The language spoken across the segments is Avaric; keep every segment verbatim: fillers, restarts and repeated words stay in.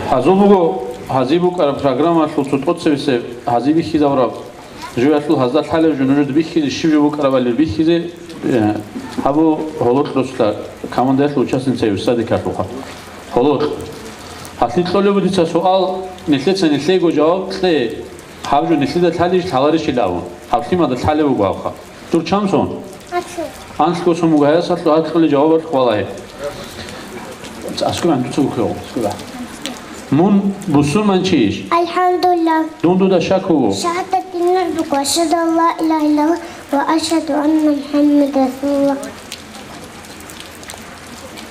Гьазул буго гьазиб букӀараб программалъул цо тӀоцебесеб гьазиб бихьизабураб. Жуялъул гьазда лъалеб жо нужеда бихьизе, щиб жо букӀарабали бихьизе, э, гьабу гьолокь росла командаялъул участница Садикалъулха. Гьолокь. Гьалъи кьолеб буго дица суал, нилъеца нилъего жаваб кье. Гьаб жо нилъеда лъалищ, лъаларищ илан абун. Гьаб лъимада лъалеб буго гьабха. Дур чамсон? Анлъго. Анлъго сон буго гьаясалъул гьаркьулел жавабалъухъ валагье. Аскура, дуца гуккула, аскура. Мун бусурманчийищ? АлхӀамдулиллагь. Дун дуда щак вуго? Шагьадат динар буго, ашгьаду ан ла илагьа иллаллагь ва ашгьаду анна МухӀаммадан расулуллагь.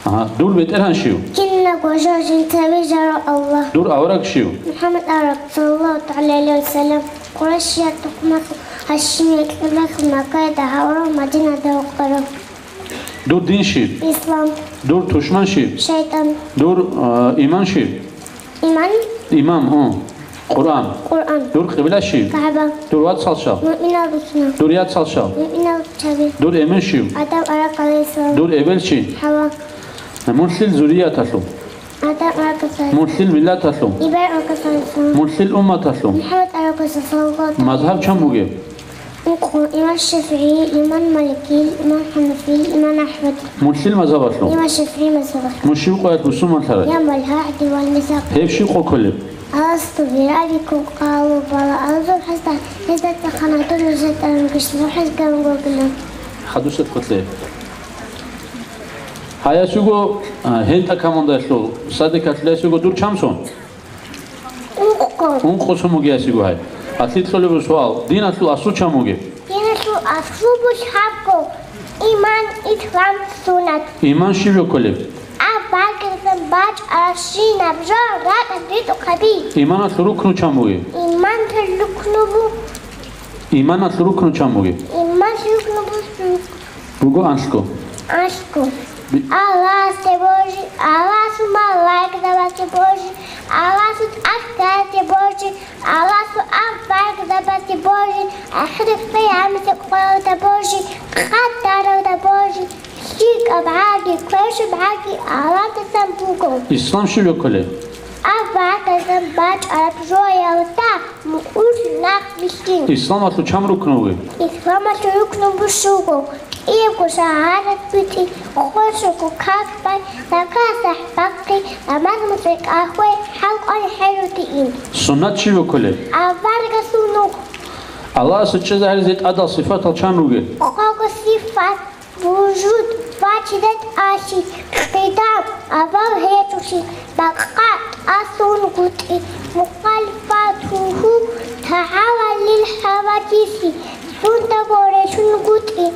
Ага, дур БетӀергьан щив? Кинабго жо жинца вижарав Аллагь. Дур авараг щив? МухӀаммад авараг, саллаллагьу тагӀала гӀалайгьи ва саллам, Къурайшиял тухумалъул, Гьашимиял кьибилалъул, Маккаялда гьавурав, Мадинаялда вукъарав. Дур дин щиб? Ислам. Дур тушман щиб? ШайтӀан. Дур, а, иман щиб? Иман. Иман, гьу. Къуръан. Къуръан. Дур къибла щиб? КагӀба. Дур вацал щал? Муъминал рукӀина. Дур яцал щал? Муъминал руччаби. Дур эмен щив? Адам авараг гӀалайгьиссалам. Дур эбел чи? ХӀава. Мун лъил зуррияталъул? Адам аварагасалъул. Мун лъил миллаталъул? Ибрагьим аварагасалъул. Мун лъил умматалъул? МухӀаммад аварагасалъул. Мазгьаб чан бугеб? Ункъо: имам ШафигӀи, имам Малики, имам ХӀанафи, имам АхӀмад. Мун лъил мазгьабалъул? Имам ШафигӀи мазгьабалъул. Мун щиб къоялъ бусурманлъарай? Явмал гӀагьди вал мисакъ. Гьеб щиб къо кколеб? Аласту бирабикум къалу бала, алзул хӀасда, гьезда цӀахана дун нужеда ругищ, нухӀез гамгогна. Хадусеб къотлъе. Гьаясуго, а, гьентӀа командаялъул, Садикалъул ясуго дур чамсон? Ункъо. Ункъо сон бугеясиго гьай. Гьалъи кьолеб суал. Диналъул аслу чан бугеб? Диналъул аслу буго лъабго: иман, ислам, суннат. Иман щиб жо кколеб? Аварагасдасан бачӀарабщинаб жо ракӀалде ритӀухъаби. Иманалъул рукну чан бугеб? Иманалъул рукну бу- Иманалъул рукну чан бугеб? Иманалъул рукну бу- Буго анлъго. Анлъго. Би- Аллагьасде божи, Аллагьасул малаикзабазде божи, Аллагьасул тӀахьазде божи, Аллагьасул аварагзабазде божи, ахират къиямасеб къоялда божи, къадаралда божи, лъикӀаб гьаги, квешаб гьаги Аллагьасдасан буго. Ислам щиб жо кколеб? Аварагасдасан бачӀараб жоялда мукӀурлъун нахъ бихьин. Исламалъул чан рукну бугеб? Исламалъул рукну бу щуго: кӀиябго шагьадат битӀи, хвешабго как бай, закат-сахӀ бахъи, намаз-муцӀи кӀвей, хӀалкӀван хӀерудиин. Суннат щиб жо кколеб? Аварагасул нух. Аллагьасда чӀезаризе тӀадал сифатал чан ругел? Къого сифат: вужуд, вачидал тӀалъи, къидам, авал гьечӀолъи, бакъа тӀасунгутӀи, мухалифатугьу тагӀала лил хӀавадиси, сундаго релъунгутӀи,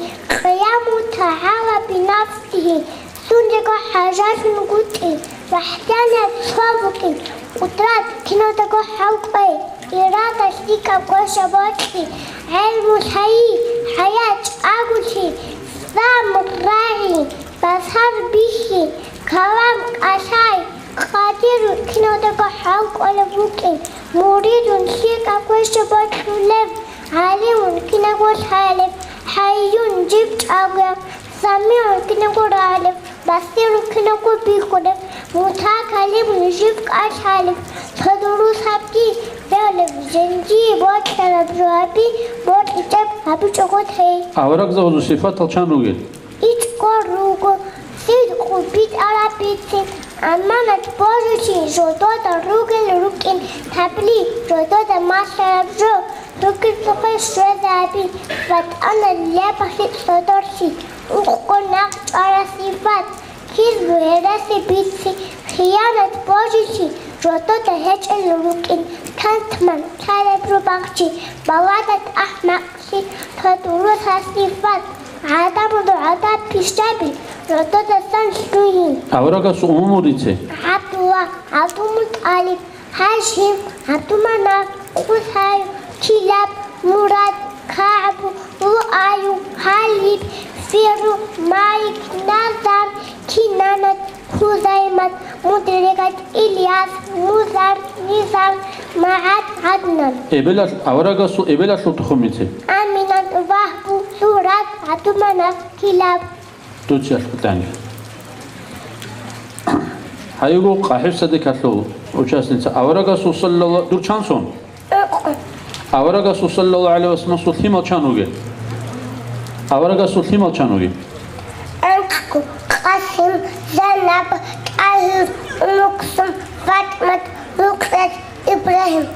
къияму тагӀала бинафсигьи, сундаго хӀажалъунгутӀи, вахӀданият цо букӀин, къудрат киналдаго хӀалкӀвей, ирада лъикӀаб квешаб бокьи, гӀелму лъайи, хӀаят чӀаголъи, сам рагӀи, басар бихьи, калам кӀалъай, къадиру киналдаго хӀалкӀолеб букӀин, муридун лъикӀаб квешаб бокьулеб, гӀалимун кинабго лъалеб, хӀайюн жиб чӀаго, самигӀун кинабго рагӀулеб, басирун кинабго бихьулеб, мутакаллимун жиб кӀалъалеб, цо дурус гьабги, бегьулеб, жиндие бокьараб жо гьаби, бокьичӀеб гьабичӀого тей. Аварагзабазул сифатал чан ругел? ИчӀго руго: сидкъу, битӀараб бицин, аманат божулъи, жодода ругел рукӀин, таблигъ, жодода малъараб жо, ругел цохъе щвезаби, ватӀана лебалъи цӀодорлъи, ункъго нахъ чӀвараб сифат, кизбу, гьереси, бици, хиянат божулъи, жодода гьечӀел рукӀин, кантман, лъалеб рубагъчи, балагьат, ахӀмакълъи, цо дурус гьаб сифат, гӀадамал гӀадаб пишаби, жододасан лъугьин. Аварагасул умумул рице. ГӀабдулла, ГӀабдулмутӀалиб, Гьашим, ГӀабдуманаф, Къусай, Килаб, Мурад, КагӀб, Луай, Гьалиб, Фиру, Малик, Назар, Кинанат, Хузаймат, Мудригат, Ильяс, Музар, Низар, МагӀад, ГӀаднан. Эбелалъ-, аварагасул эбелалъул тухумице. Аминат, Вагьбу, Зурат, ГӀабдуманаф, Килаб. Дуца алъутани. Гьайгу, къахӀиб садикалъул участница. Аварагасул саллалла-, дур чан сон? Аварагасул саллаллагьу гӀалайгьи вассалламасул лъимал чан вугел? Аварагасул лъимал чан вугел? АнцӀго: Къасим, Зайнаб, ТӀагьир, Умуксум, ФатӀимат, Рукъият, Ибрагьим.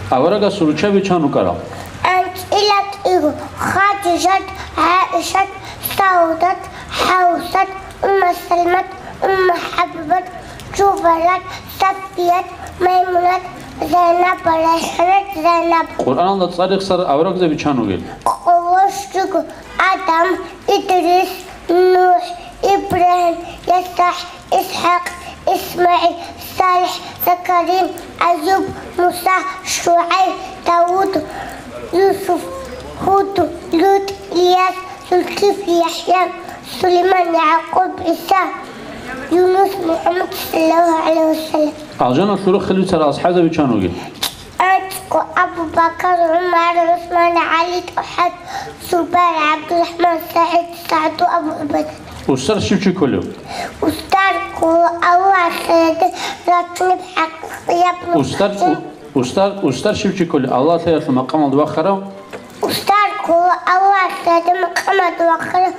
Аварагасул руччаби чан рукӀарал? АнцӀила кӀиго: Хадижат, ГӀаишат, Саудат, ХӀавсат, Умма Салмат, Умма ХӀабибат, Жубарат, Сафият, Маймунат, Зайнаб, РайхӀанат, Зайнаб. Къуръаналда цӀар рехсарал аварагзаби чан вугел? Къоло щуго: Адам, Идрис, НухӀ, Ибрагьим, ЯсахӀ, ИсхӀакъ, ИсмагӀил, СалихӀ, Закария, Аюб, Муса, ШугӀайб, Давуд, Юсуф, Гьуд, ЛутӀ, Илияс, Зулкифл, ЯхӀя, Сулейман, ЯгӀкъуб, ГӀиса, Юнус, МухӀаммад, саллаллагьу гӀалайгьи вассаллам. Алжаналъул рохел бицарал асхӀабзаби чан вугел? АнцӀго: Абу Бакар, ГӀумар, ГӀусман, ГӀали, ТӀалхӀат, Зубайр, ГӀабдурахӀман, СагӀид, СагӀду, Абу ГӀубайда. Устар щив чи кколев? Устар ккола Аллагьасда рачунеб хӀакъикъияб нух. Устар, у-, устар, устар щив чи кколев? Аллагьасул макъамалда вахарав? Устар ккола Аллагьасда макъамалда вахарав.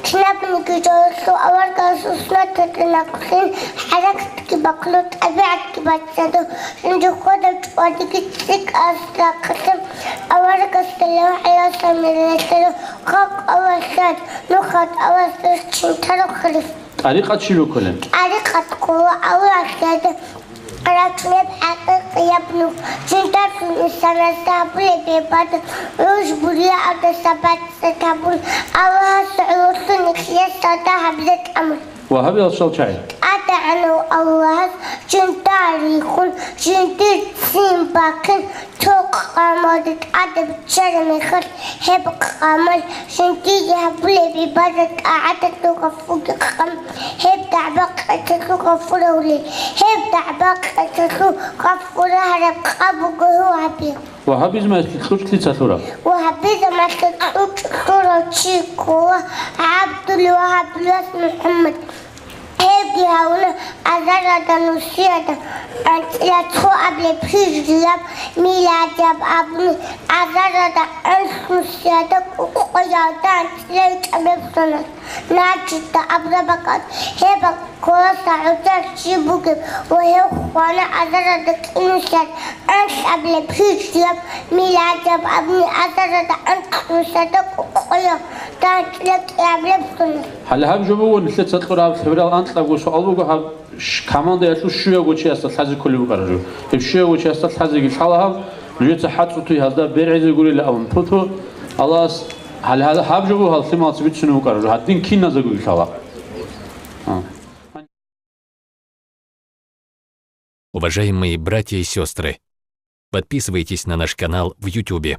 Кинабниги жоялъул аварагасул суннаталда нахъвилълъин, хӀаракатги бахъулев, тӀабигӀатги бацӀцӀадав, жиндихъ хведав чӀвадиги цӀикӀкӀарасда рахъалъе аварагас саллаллагьу гӀалайгьи вассаллам релълъарав халкъ Аллагьас лъай, нухалъ Аллагьас рачун тарав халиф. ТӀарикъат щиб кколеб? ТӀарикъат ккола Аллагьасда рачунеб хӀакъикъияб нух, жиндалъун инсанасда гьабулеб гӀибадат, гӀуж буриялдаса бацӀцӀад гьабун, Аллагьасул гӀололъун ихласалда гьабизе тӀамун. Вагьабиял щал чагӀи? ТӀадегӀанав Аллагьас жинда рихун, жиндир ццин бахъин, цо къамалде тӀаде биччараб мехалъ, гьеб къамал жиндие гьабулеб гӀибадат-тӀагӀаталъул гъафурги къам, гьеб дагӀба-къецалъул гъафур гьавулел, гьеб дагӀба-къецалъул гъафур гьараб къаб буго гьев гьабиялъ. Вагьабизмалъе кьучӀ лъица лъураб? Вагьабизмалъе кьучӀ лъурав чи ккола ГӀабдул-Вагьабил вас МухӀаммад. Гьевги гьавуна азаралда нусиялда анцӀила цоабилеб гьижрияб миладияб абуни, азаралда анлънусиялда кӀукъуялда анцӀила ичӀабилеб соналъ, Нажидда абураб бакӀалда. Гьеб ккола СагӀудалъ чи бугеб ва гьев хвана азаралда кӀинусиялда анлъабилеб гьижрияб миладияб абуни, азаралда анлънусиялда кӀукъуялда анцӀила кӀиабилеб соналъ. Гьале гьаб жо буго нилъеца кьураб лъеберал анкьабго суал буго гьаб. Ш-, командаялъул щуявго чиясда лъазе кколеб букӀараб жо. Гьеб щуявго чиясда лъазеги лъала гьаб, нужеца хӀацӀцӀутуй гьазда бергӀизе гурила абун. Ту-ту, Аллагьас, гьале гьаб-, гьаб жо буго гьаб лъималаца бицунеб букӀараб жо, гьадин киназдаго лъала. А. Уважаемые братья и сестры, подписывайтесь на наш канал в Ютубе.